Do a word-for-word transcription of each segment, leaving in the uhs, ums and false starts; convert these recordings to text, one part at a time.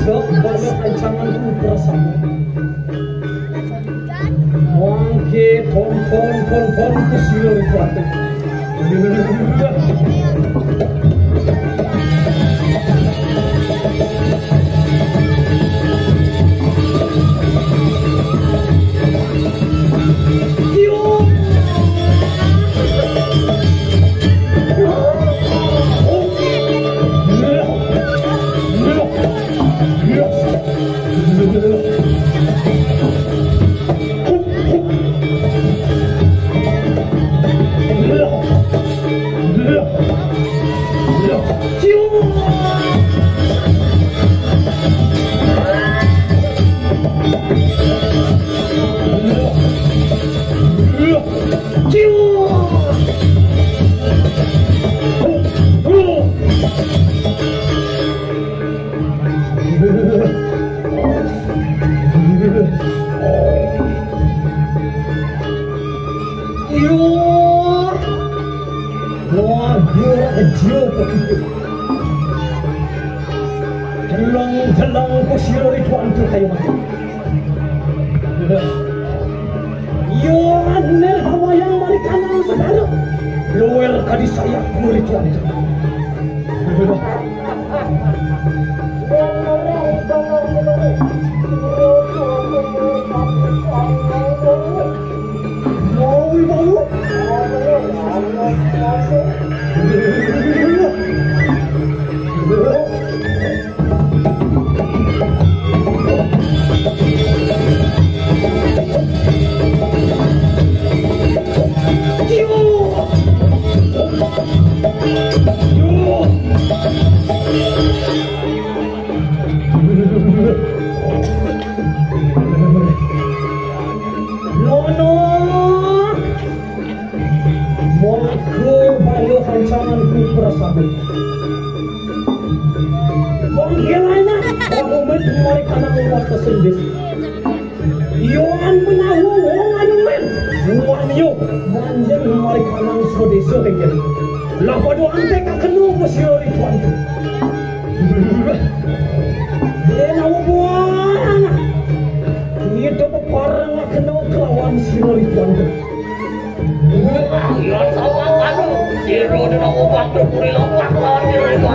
Dok, balik ancaman ku perasaan. Wangke, ton, ton, ton, ton, ku sira ri kuwate. Iya. Luar biasa, kecil begitu. Delong-delong ku sira ri kuwante kaya mati. Iya, aneh kawayang mari kanang segara. Luwer kadi sayap ku ri kuwante. Lono. Monggo bala kancangan ku prasada. Wong Helena, wong umet mari kanang wasta sendis. Yoan menawa wong anu men, wong yo, manjen mari kanang swadesa kengken. Lah padha antek kakeno mesira ri kuwante. Menawa buana. Kita pepareng kakeno kelawan sira ri kuwante. Wah, ya sawangane. Sira dina wong waktu puri lompat lawan sira.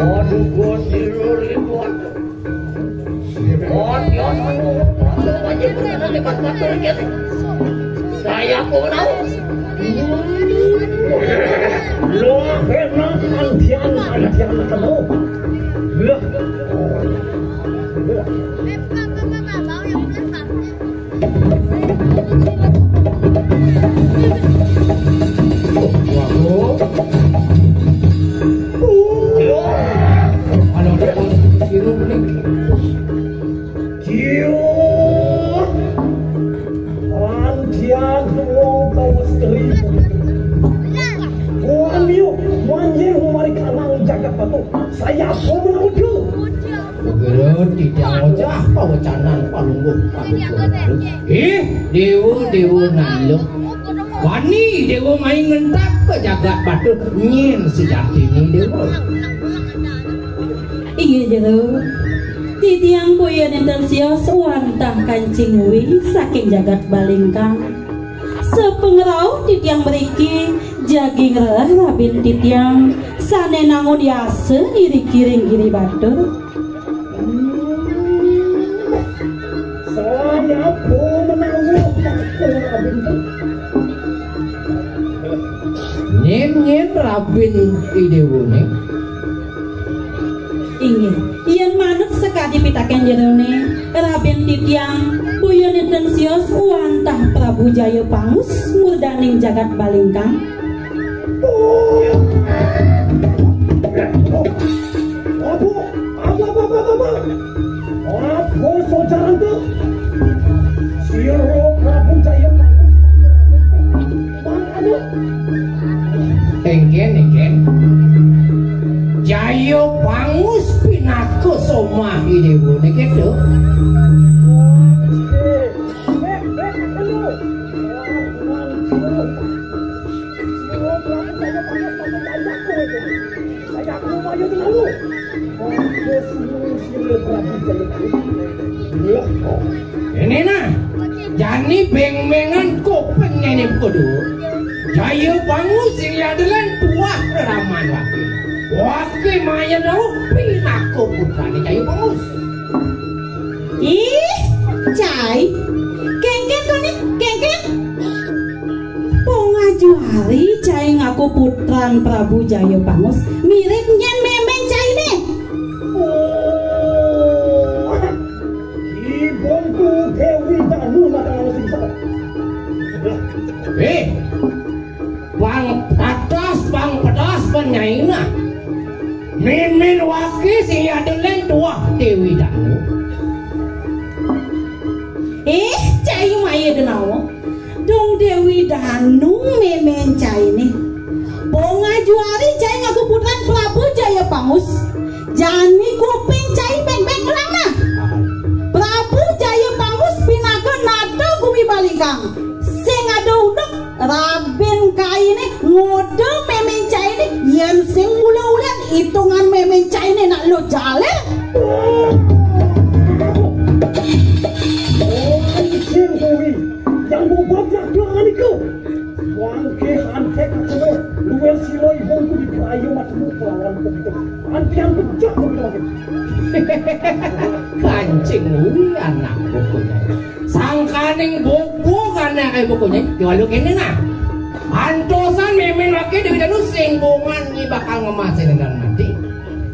Waduh, bos, tidur di luar. Yon, yon, anu, anu, aja, bukan nanti pas matur, ya. Saya pun tahu. Lo enak, antian, antian ketemu. Lah. Waduh. Kalau ada orang tiru nih. Cium. Antian wong tawas keri. Wong liu, manjing mari kanang jagat batu. Saya aku menang udu. Guru tidak ngocah pawecanan palungguh paduka. Ih, dewa, dewa nanduk. Wani dewa main ngentak ke jagat batu. Nyen sejatine dewa. Iya, Jero. Titiang boya nénten sios wantah kancing uwi saking jagat Balingkang. Sapangrauh titiang mriki jagi ngrereh rabin titiang sané nangun yasa iriki ring Giri Batur. Sayapu menawa takon rabin tu. Nyén-nyén rabin I Déwané. Inggih, yén manut sakadi pitakén jeroné, rabin titiang boya nénten sios wantah Prabu Jaya Pangus murdaning jagat Balingkang. Apa? Apa, apa, apa, apa? Apa sojaran tu? Sira Prabu Jaya Pangus. Bang, aduh. Éngkén, éngkén. Jaya Pangus pinaka somah I Déwa niki to. Eh, eh, eh, aduh. Sira Prabu Jaya Pangus sampai kaya aku itu. Kaya aku kaya tenalu. Aku sira Prabu Jaya Pangus. Ini nah, jani béng-béngan kuping nyai kudu. Jaya Pangus sing yadelan tuah reraman waké. Waké maya dawuh pinaka putrané Jaya Pangus. Ih, cai. Kéngkén koné, kéngkén. Pong ajuari cai ngaku putran Prabu Jaya Pangus. Mirip nyén mémén cainé. Oh, Ki Bongku Déwi Danu makan anu sing salah. Eh, Bang Patas, Bang Pedas, Bang Nyaina. Mimin waké sing yadelan tuah Déwi Danu. Eh, cai maya denawa. Dong Déwi Danu mémén cainé. Bonga juari cai ngaku putran Prabu Jaya Pangus. Jani kuping cai béng-béng elang nah. Prabu Jaya Pangus pinaka nata gumi Balingkang. Sing ada unduk rabin kainé ngoda mémén cainé, yén sing mula ulian itungan mémén cainé nak lo jalé. Oh, anjing kuwi. Yang bobot jaga anika. Wangké antek aku luwih sila ibu ku di kayu matemu kelawan kuwi. Antian pecah kuwi. Kancing kuwi anak bukunya. Sangkaning bubuk anak bukunya. Jual kéné nah. Antosan mémén waké Déwi Danu sing bongan nyi bakal ngemasin dan mati.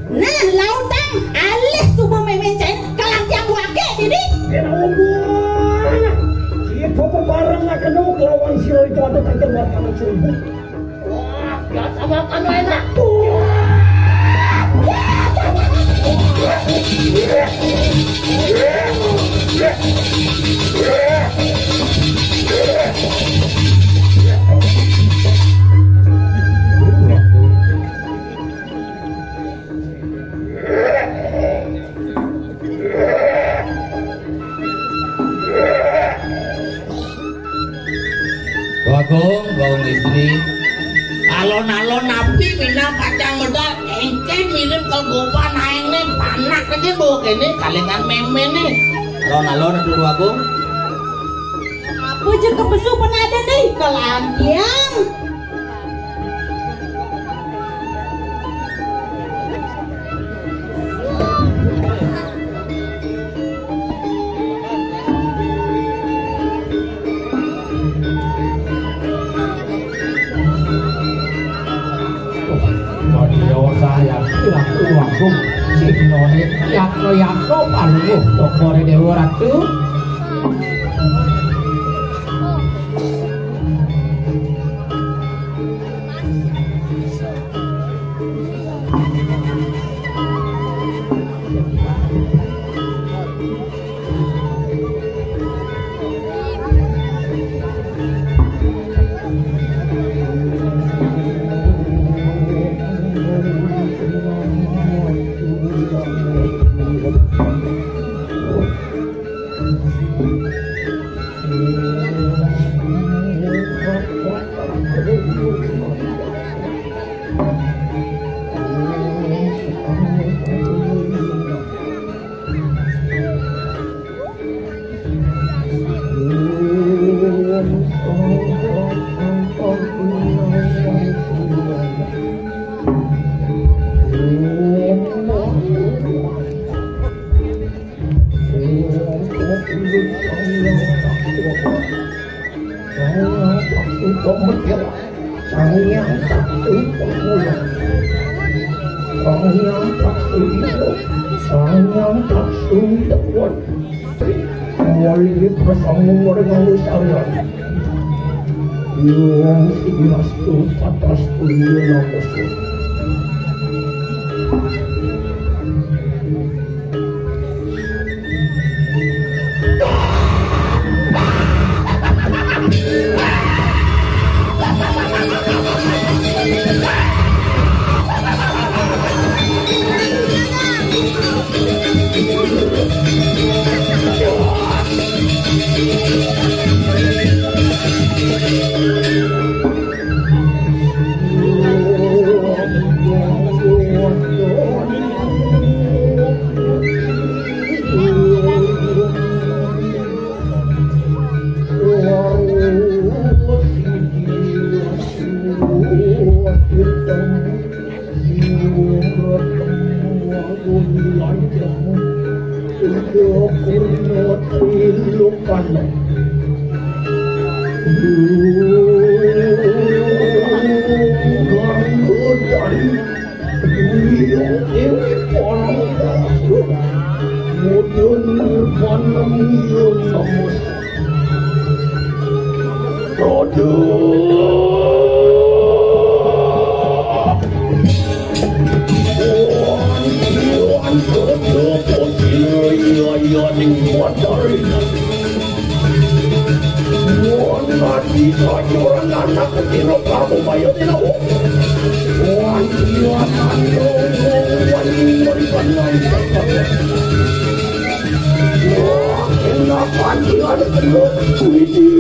Nah, lautang alih suba mémén cai kalantiang waké dini. Kena umbul. Kita pebareng ngakeno kelawan sira itu ada tangkal wartanan seribu. Wah, ya sama kan enak. Bagong, Bagong Istri. Alon-alon napi minang pacang medal éngkén mirip kegoban aéngné panak aja bawa kéné kalingan méméné. Alon-alon atuh Bagong. Apa ja kepesu penaden deh kalantiang. Madia saya kira keluarga. Sinoné yakno-yakno panuwuh tokone Dewa Ratu. Sang Hyang Taksu Pemurah. Sang Hyang Taksu Ijo. Sang Hyang Taksu Dewan. Wali Prasangu Warga Nusaran. Iwang Sidiastu Patastu Yunamasu. Rodo. Wan, wan, rodo, posilo, iya, iya, ning motor. Wan, mati, kocoran anak kecil, kamu bayar tidak? Wan, iya, wan, wan, wan, wan, wan. Wah, enak banget, ada telur. Widih.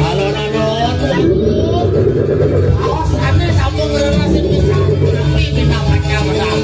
Halo, halo. Awas, ane sampun ngrerasi pisan. Tapi kita baca menang.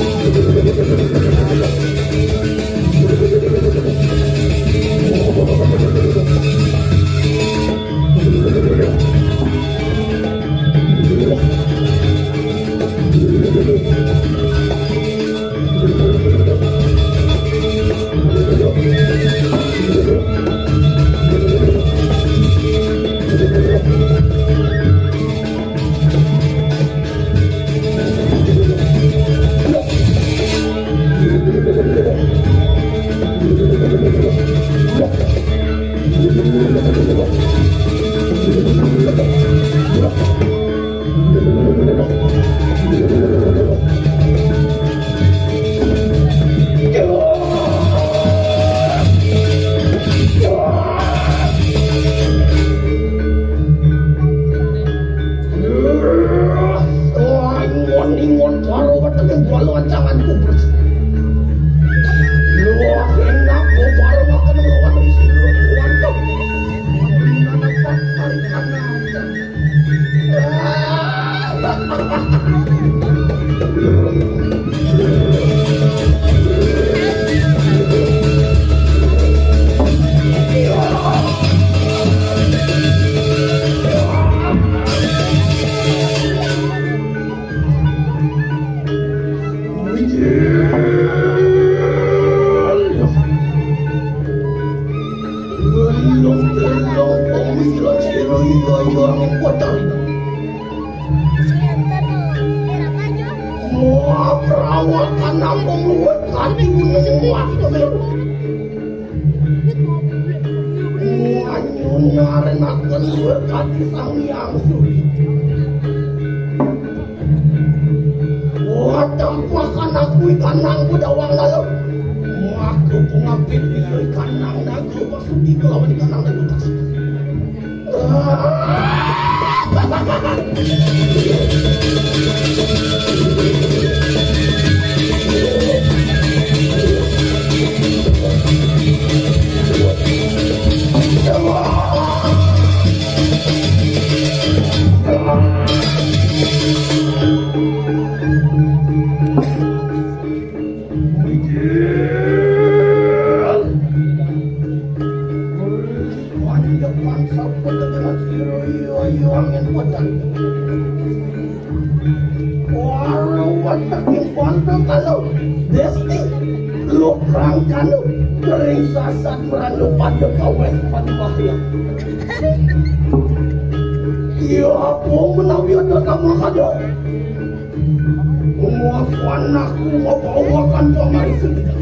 Ingon-ingon karo weteng walu ancangan kubus. Luwak enak kok karo makan lawan isi. Waduh. Anak tak tarikan aja. Wah, perawatan aku luwih kati gunung waktu. Wah, nyunarenaken luwih kati Sang Hyang Surya. Wah, tampakan aku ikan nang bedawang lalu. Wah, aku pengapit dia ikan nang naga pasuki kelawan ikan nang naga tas. Bangsa pun dengan sira iya iya angin pocah. Waro wateking panto kalau Desti lukrang kanu kering sasat meranu pada kawes pada bahaya. Iya apa menawi ada kamu ada. Penguakuan aku mau bawakan kamari sendiri.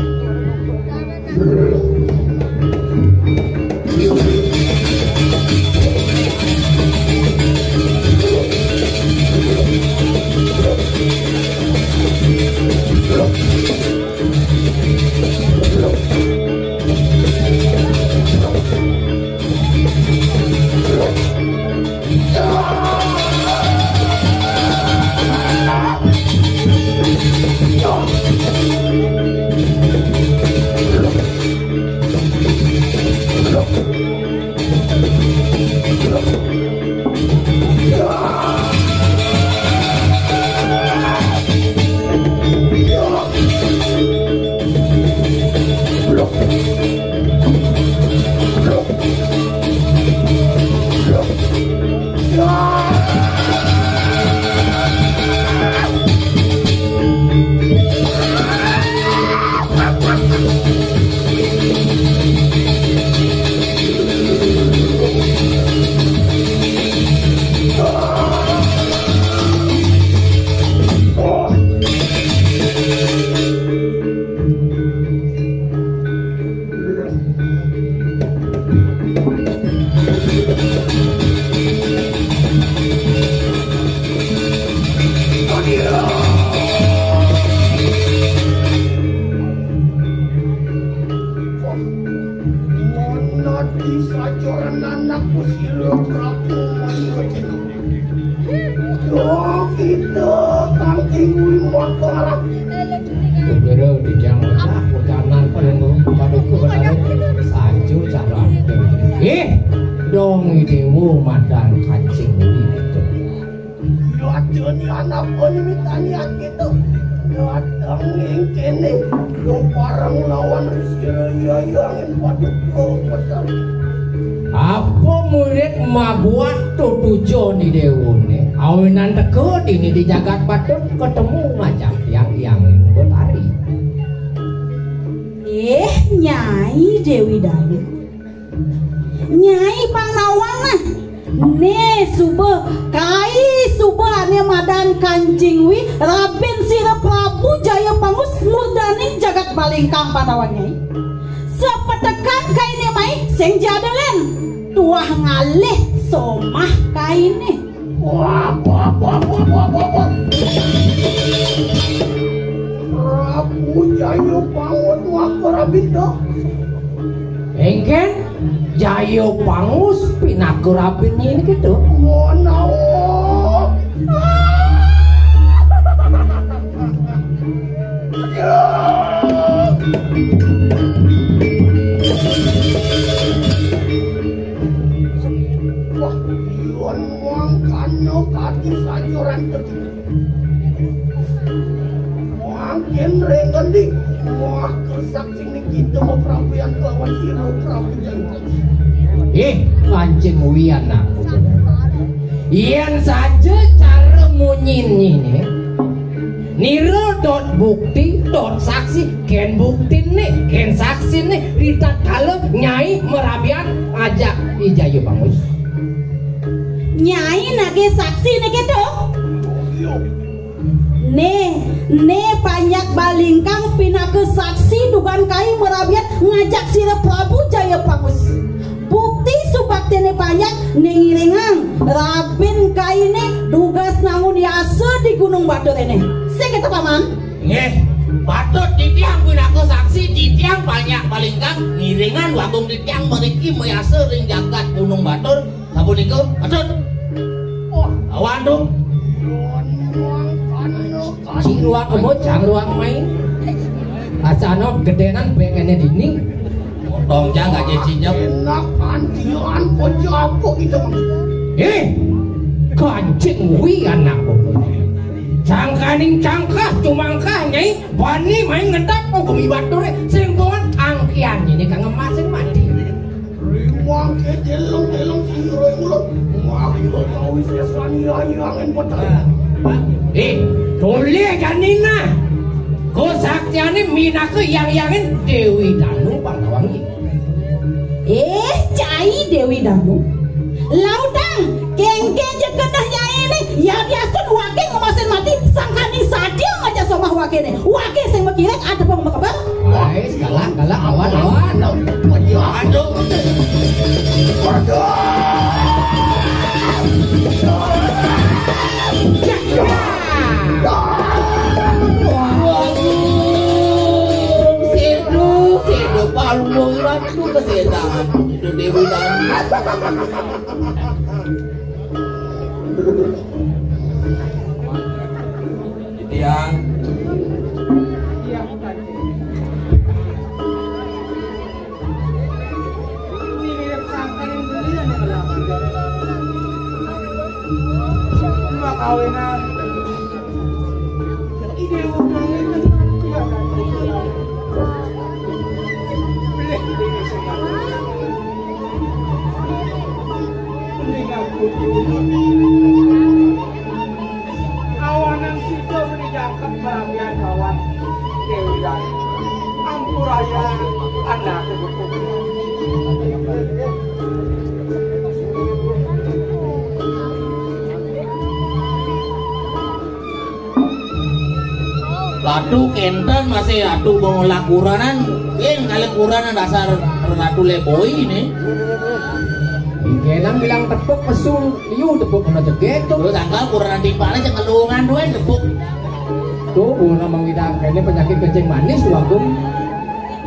Monati sajoran anakku sira Prabu Mandraguna. Yo kita kang ingui motor. Kira dijang ucap ucapan perlu paduku benar. Sajo cara. Eh, dong idewo madan kancing ini. Yadene anak pun mitani ati to. Dateng ning kene. Yo pareng lawan Rizky Raya yang patut kau pesan. Apa murid mabuat tutujo ni dewone? Awinan teka dini di jagat patut ketemu macam yang yang betari. Eh, Nyai Dewi Dayu. Nyai Pangawana. Ne suba, kai suba ane madan kancing wi, rabin sira Prabu Jaya Pangus murdaning jagat Balingkang Pandawa Nyai. Sapetekan kaine mai sing jada len. Tuah ngalih somah kaine. Wah, wah, wah, wah, wah, wah, wah. Prabu Jaya Pangus maka rabin to. Engken Jaya Pangus pinaka rabin nyai gitu. Menawa. Wah, iwan mangkana kati sajuran teki. Mangkin ring ngendi? Wah, kersak sini kita mau perapian kelawan sira Prabu Jaya. Eh, kancing wian aku. Yen saja cara munyin nyine, nira dot bukti, dot saksi, ken buktine, ken saksine, ritatkala Nyai merabian ajak Ijaya Pangus. Nyai nage saksi neke to? Ne, ne panjak balingkang pinaka saksi dugan kai merabian ngajak sira Prabu Jaya Pangus. Bukti subaktene panjak ningiringang rabin kaine dugas nangun yasa di Gunung Batur ini. Sing kita paman? Nggih, patut titiang pinaka saksi, titiang panjak balingkang ngiringan wagung titiang mriki mayasa ring jagat Gunung Batur. Sapunika, patut. Wah, awan dong. Cing ruang kemut, cang ruang main. Asana gedenan bekene dini. Potong jang aja cincang. Enak antian pejapu kita. Eh, kancing wi anak. Cangkaning cangkah cumangkah nyai bani main ngedap kok gumi bature sing tuan angkian ini kang emas sing mati. Riwang ke delong Eh, tolih jani nah. Ko saktine minaka yang-yangin Dewi Danu Pangawangi. Eh, cai Dewi Danu. Laudang, kengken je kedah nyai ne, ya biasa wake ngemasin mati, sangkani sadil aja somah wake ne. Wake sing makiring, ada pang makebang. Ai, galak, galak, awan, awan. Aduh. Aduh. Sedo, sedo, palung, ratu kesetan. Itu Dewi Danu. Titiang. Makawinan. Ide utang itu. Beli, beli, beli. Mending aku dulu. Awanan sida meni jangkep marabian lawan Dewi Danu. Ampuraya anak ibu. Latu kenten masih atu ngolah kurenan. Yen kali kurenan dasar Ratu Leboi ini. Kenang bilang tepuk pesu, liu tepuk kena jegek tu. Lu tanggal kurenan timpalnya cek ngelungan tu, eh, tepuk. Tu guna mengidang kene penyakit kencing manis tu, Agung.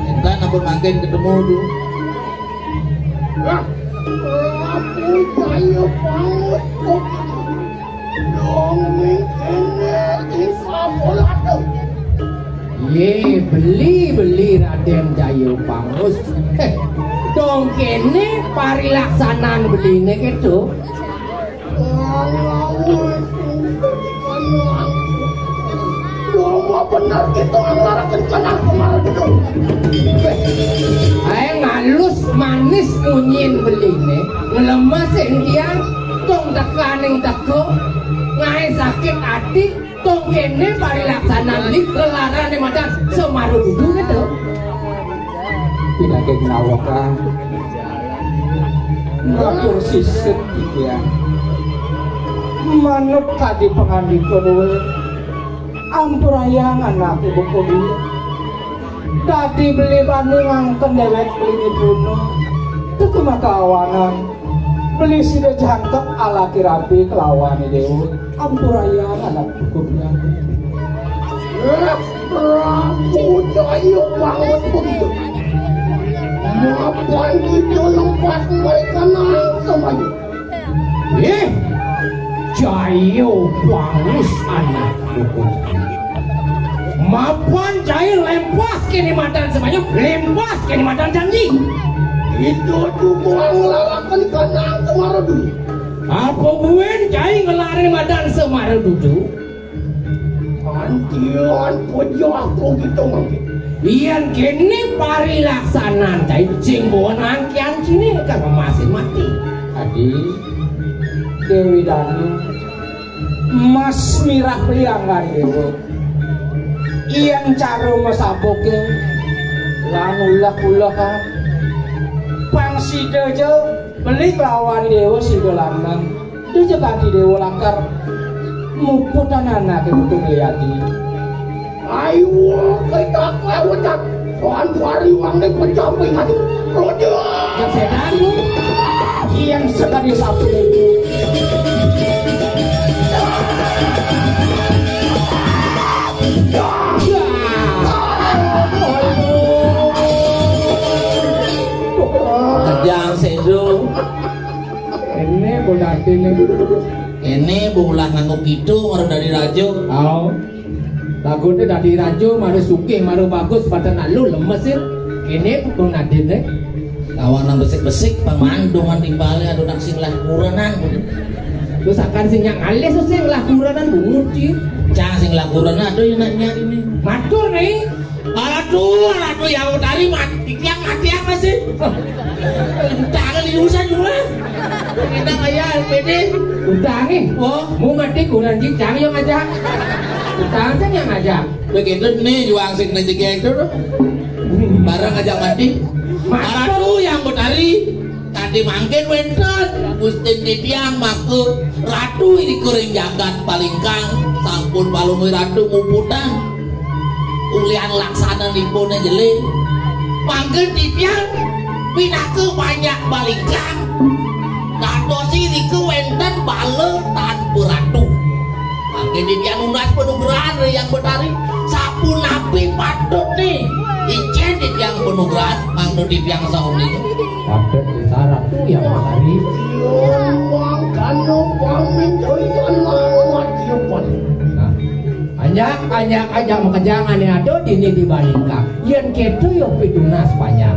Kenten ampun mangkin ketemu tu. Lah, aku kaya banget kok. Dong mengkene ing sabolatu. Ye, beli-beli Raden Jaya Pangus. Heh, dong kene parilaksanan beline keto. Wong wau wis Dong bener kita nglaraken kanang kemarin itu. Ae ngalus manis munyin beline, nglemesin tiang, tong tekaning teko, ngae sakit ati, tong kene parilaksanan li kelarane madan semaru dudu gitu. Pinake nawaka ngatur sisip titiang. Manut kadi pangandika duwe, ampurayang anak ibu kudu. Dadi beli bani ngangken dewek beli nipuna. Teka maka awanan. Beli sida jangkep alaki rabi kelawan dewa. Ampurayang anak ibu kudu. Eh, Prabu Jaya banget begitu. Mapan kita lepas mereka nang semuanya. Eh, Jaya Pangus anak dukun. Mapan Jaya lempas kene madan semuanya, lempas kene madan janji. Itu juga ngelalakan kanang semara dulu. Apa buen Jaya ngelari madan semara dulu? Antian puja aku gitu mangke. Yen kene parilaksanan cai sing bawa nangkian sini kang emasin mati. Adi, Dewi Danu, emas mirah liangan dewa. Yen cara masabuke lan ulah-ulahan. Pang sida ja beli kelawan dewa sida lanang. Dija kanti dewa lakar muputan anake putu Kliadi. Ayo, kita kelawanan. Soal dua riwang nih pecamping hati. Rojo. Kesedan lu. Yang sekali satu itu. Kejang sedo. Ini bola ini. Ini bola nganggo kidung harus dari raja. Oh. Lagune dadi raja, maru sugih, maru bagus, badan alu, lemes ya. Kene pun nadine. Lawan nang besik-besik, pamandungan timbale, aduh, nang sing lah kurenan. Terus akan sing yang alis, sing lah kurenan, bungut, Ci. Cang sing lah kurenan, aduh, enak nyari nih. Matur nih. Aduh, aduh, ya utari mati, tiang mati apa sih? Tangan di urusan juga. Kita kaya L P D. Utangé. Oh. Mu mati kurang jicang yang ngajak. Utang sing yang ngajak. Begitu nih juang sing nih jegek tuh. Bareng aja mati. Ratu yang Betari. Tadi mangkin wénten Gustin titiang maka Ratu ing jagat Palingkang sampun palungguh Ratu muputan. Ulian laksananipun jelé. Mangkin titiang pinaka panjak Palingkang. Dados irika wénten bala tanpa ratu. Mangkin titiang nunas panugrahan ring Hyang Betari. Sapunapi patutné icén titiang panugrahan mangda titiang sauni. Patut bisa ratu Hyang Betari. Mangkana pamit ring tanah mati. Nah. Anjak, anjak, anjak makejang ané ada dini di Palingkang. Yén kéto ya pitunas panjak.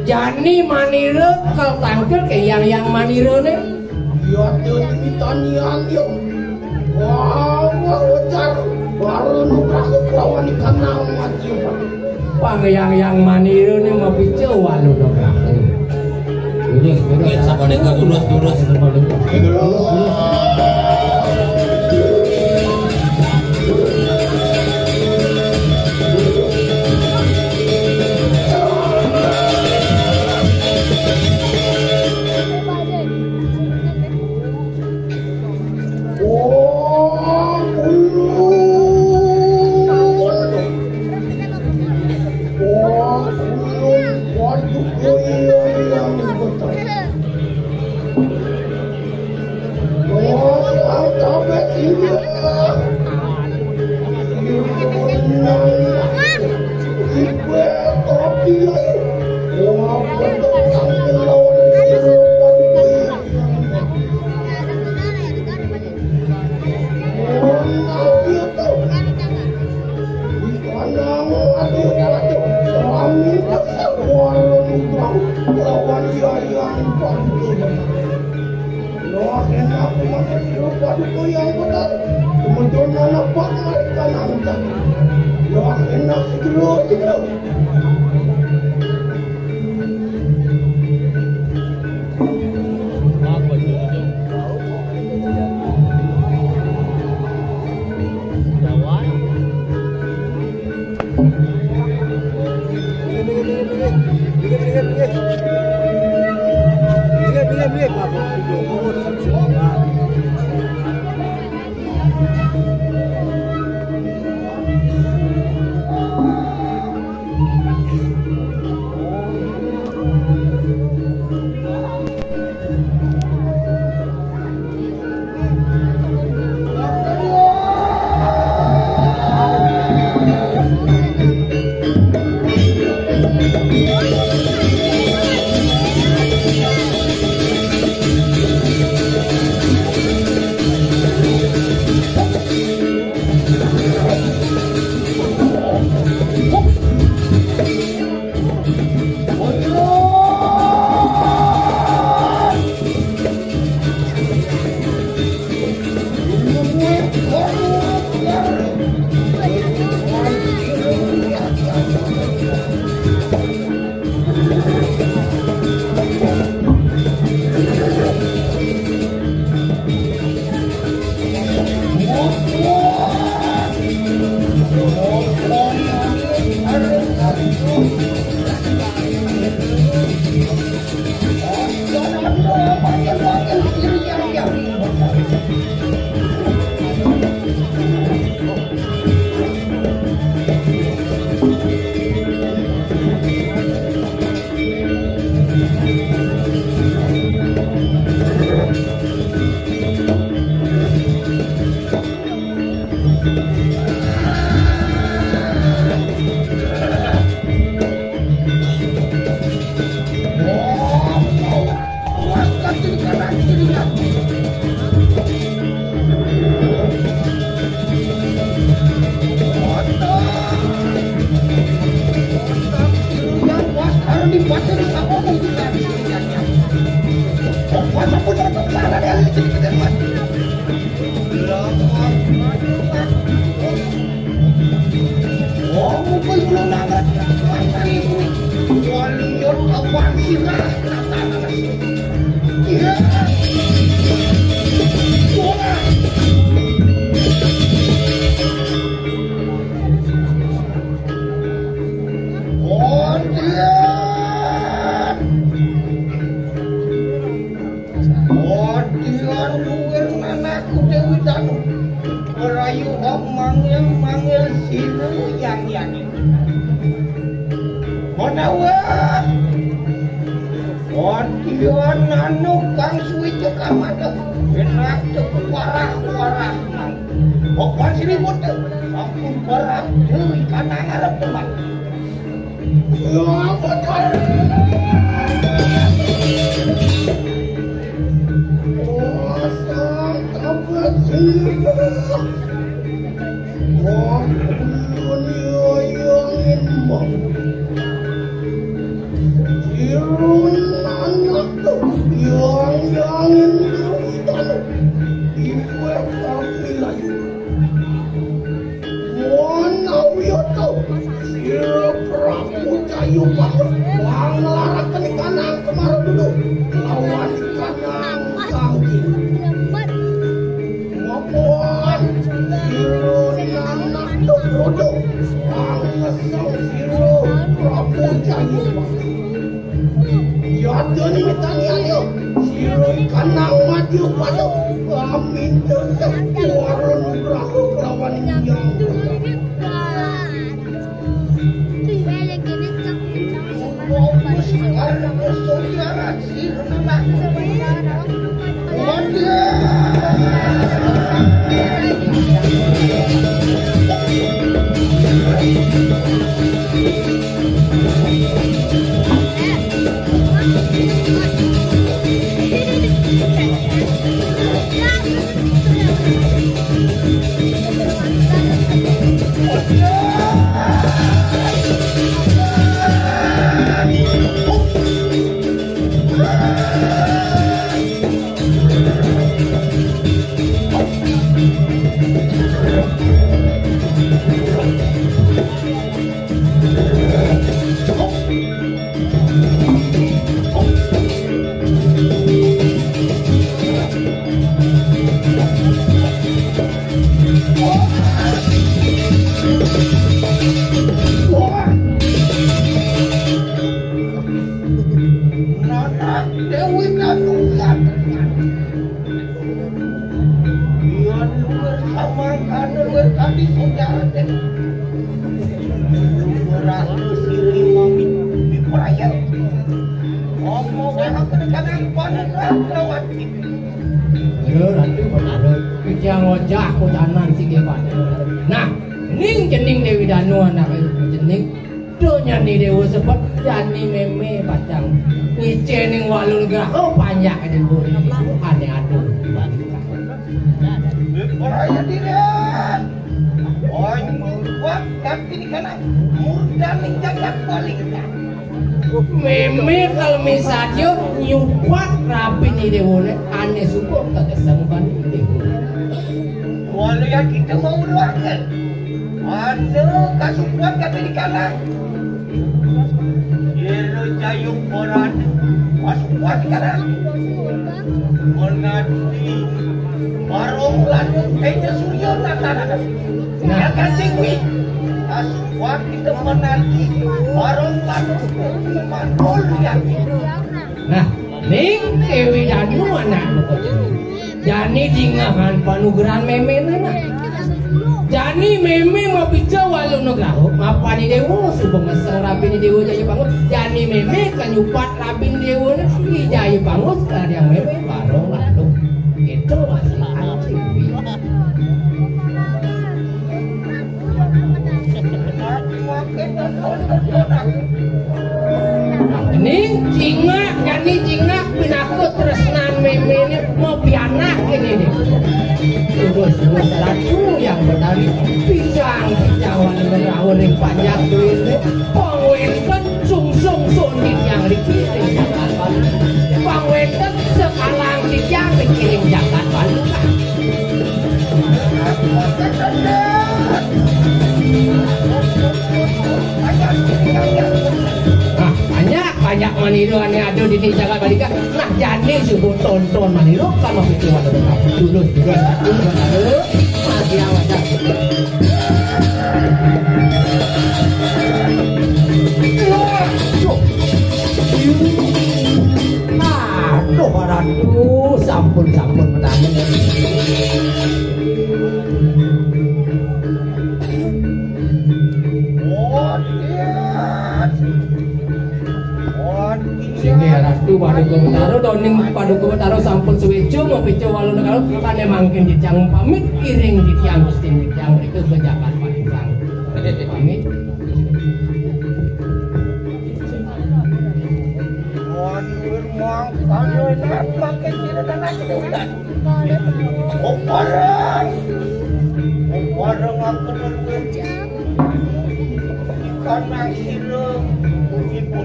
Jani manira kal tangkil ké yang-yang manirané. Ya, tanian ya. Wah, wah, ujar. Baru nugraha kelawan ikan amat ya. Pang yang-yang manirané mapica walu nugraha. Durus, durus. Wis, sapunika durus, durus. Durus, durus. Wih, belum banget. Walion kapan sirah? Iya. Wah. Kondian. Kondian luwir anakku Dewi Danu. Merayu hok mangil-mangil siru yang yani. Menawa. Kondian anu kang suwi cekam ada. Enak cek warah-warah. Kok sini mutu? Sampun barang Dewi kana ngarep teman. Ya, betul. Kuasa kabeh sirah. Wah, ulun yoyongin mah. Irun anak tu, yang-yangin duitan. Iweh tapi layu. Wana wiyoto, sira Prabu Jayu Bagus, wang nglaraken kanang Semar Dudu, lawan kanang Kangki. Mapuan, sira anak Dudu, wang ngesel sira Prabu Jayu Bagus. Yadon mitaniayo, sira kanang maju pada, amin tetep warung rahu lawan yang. Nana Dewi Nanunggal. Iya, luwih samangkana luwih tadi saudara teh. Ratu Siri Mami diperaya. Opo kena kena kena panen lewat. Iya, Ratu, benar. Kijang ojah kudanan sing hebat. Nah, ning jening Dewi Danu anak jening. Donyane dewa sebet jani meme pacang. Ngicening walu nugraha panjak dewa ane aduh. Ora ya dira. Oi, kuat tapi di kanan. Murdan ning jagat balik. Meme kalmi sadya nyupat rabine dewane ane suka kagesang bani dewa. Walu ya kita mau ruakan. Anu kasukuan kate di kanan. Ira jayung boran kasukuan di kanan. Menanti barong lanung kenya surya nataran. Nah, ya kasih wi. Kasukuan kita menanti barong lanung mandul ya. Nah, ning Dewi Danu anakku kok jani. Jani jingahan panugrahan memene, nah. Jani meme mapica walu nugraha, mapani dewa, suba ngeseng rabine dewa jaya bangun. Jani meme kanyupat rabin dewa, nah. Ijaya bangun sekalian meme, barong lalu. Itu masih anjing. Ning cingak, jani cingak pinaka tresnan memene mapianak kene ne. Terus terus ratu yang betari, pijang pijang wani merawon ring panjang duit ne. Pangwenten sungsung sundit yang riki ring jagat Bali. Pangwenten sekalang tijang ring jagat Bali. Manira ane ada di jagat Balikan. Nah, jane subuh tonton manira kan mapitu ada. Tulus juga. Masih awak dah. Aduh, aduh, sampun, sampun, menangis. Singgih Ratu Paduka Betara, doning Paduka Betara sampun suweca mapica walu negara, kane mangkin titiang pamit, iring titiang Gusti titiang mrika ka jagat Paduka. Pamit. Oparang. Oparang aku nunggu. Ikan nang sira. Ibu.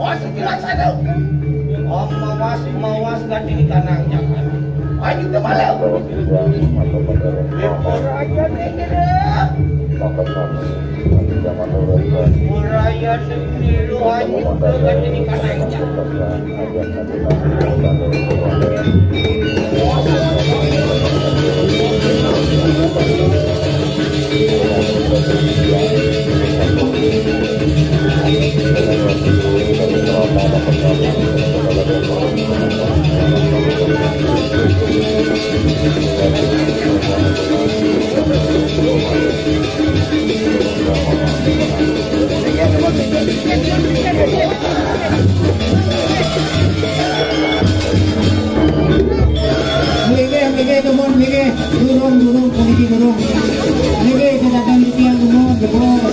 Oh, sekilas satu. Oh, mawas, mawas, ganti di kanang jangan. Ayo, kita malam. Ibu raja nih, kita. Ibu raja nih, lu ayo, kita ganti di kanang jangan. Nggih, nggih, nggih, dumun, nggih, nggih. Durung, durung, puniki durung. Nggih, nggih, kedatangan titiang dumun, dumun.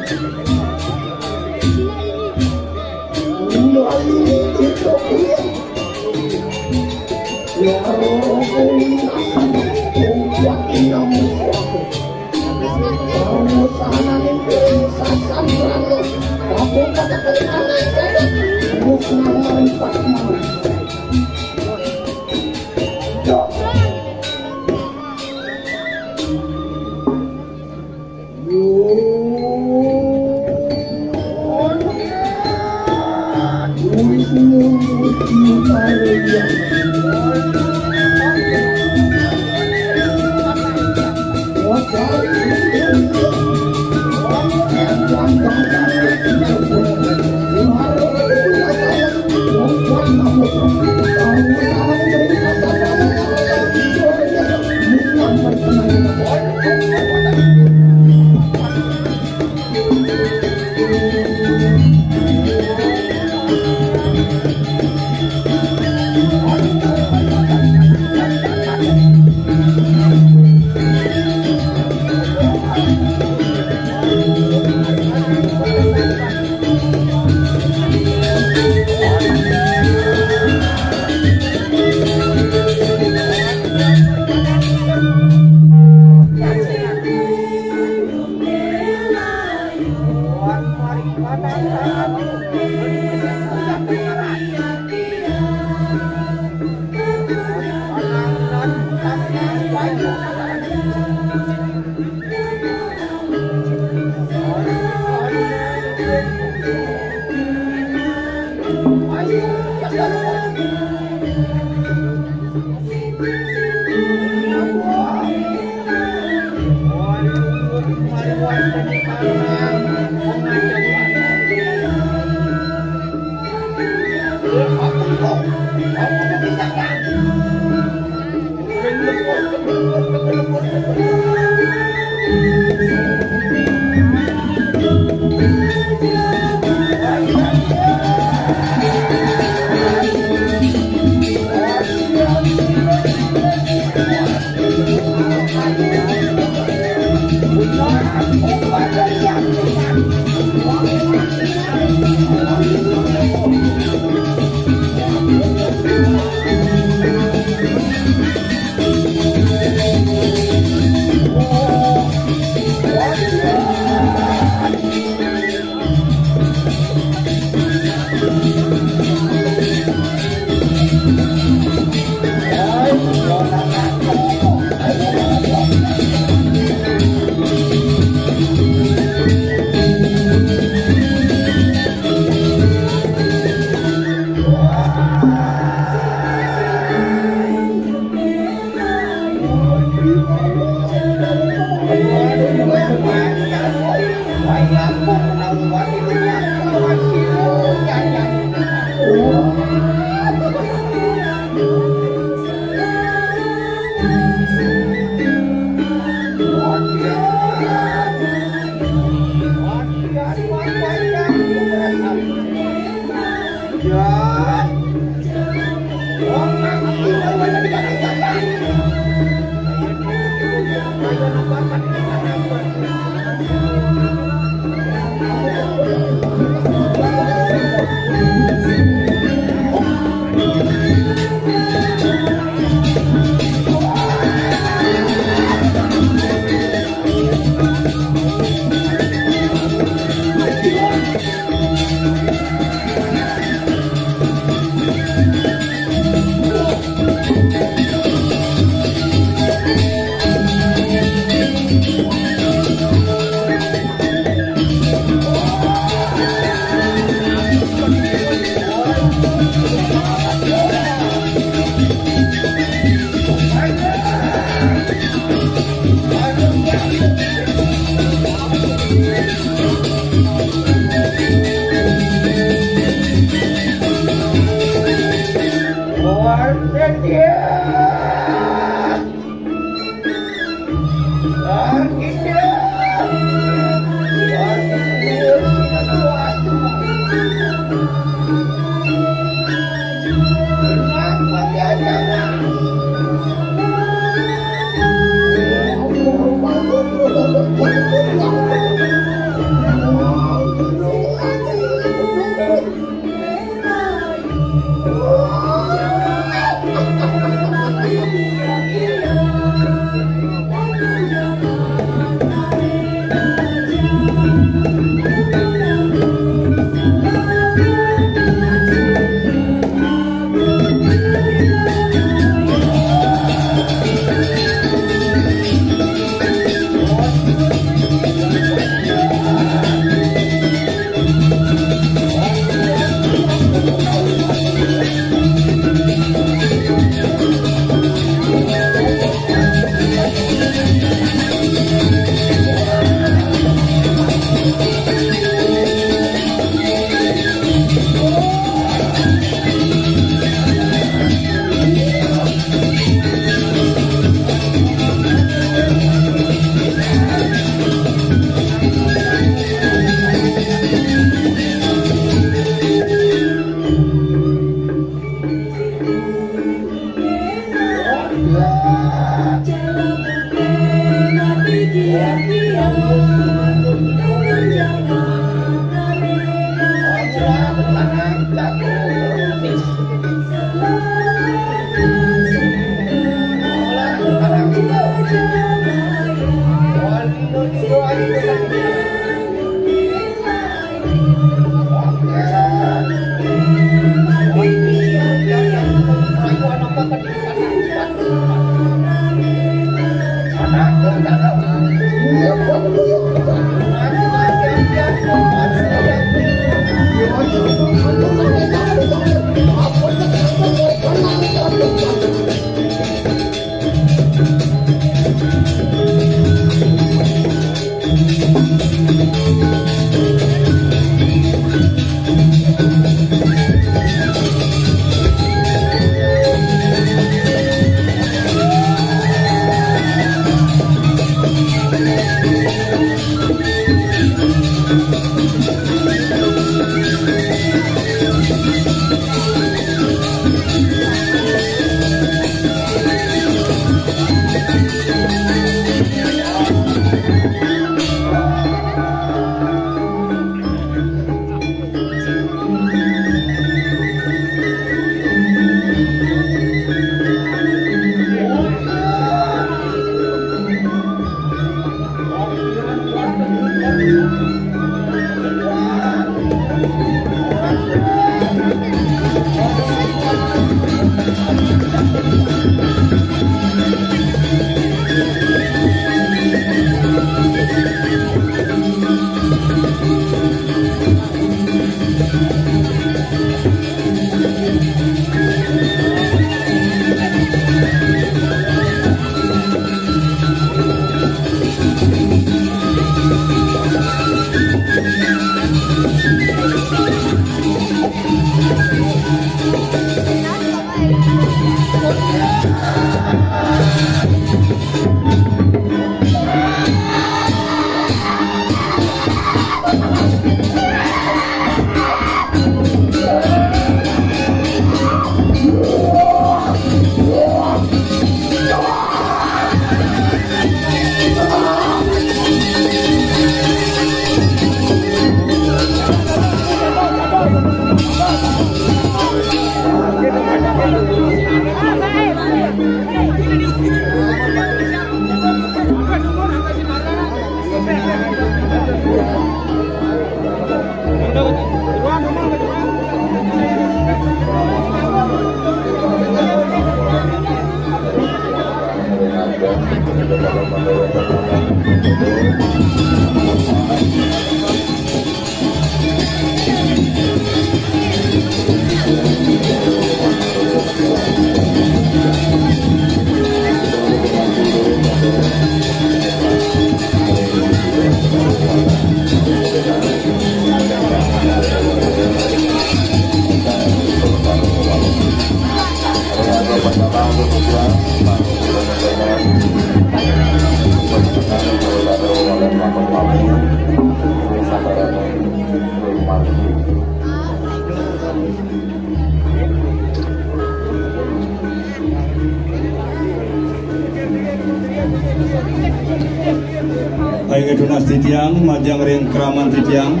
Inggih tunas titiang, majeng ring kraman titiang.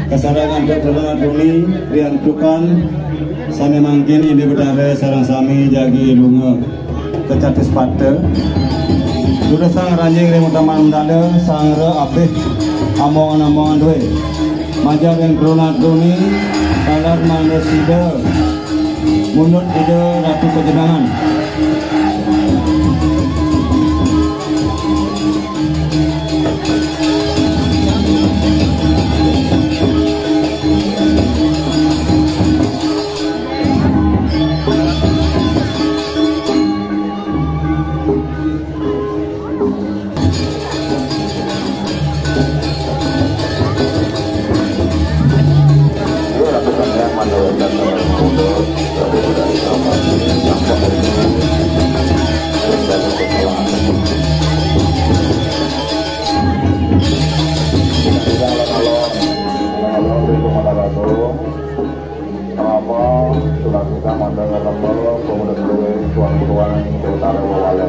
Kasarengin antuk tuna tuni riantukan sane mangkin Ida Betara sareng sami jagi lunga kacatus pata. Durusang ranjing ring utaman mandala, sangra abih amongan-amongan duwe. Majeng ring truna truni, taler mangda sida mundut Ida Ratu Pajenengan. Napa, surat kita mandang lembel, pemuda keluwe, tuan-tuan, utara wewale.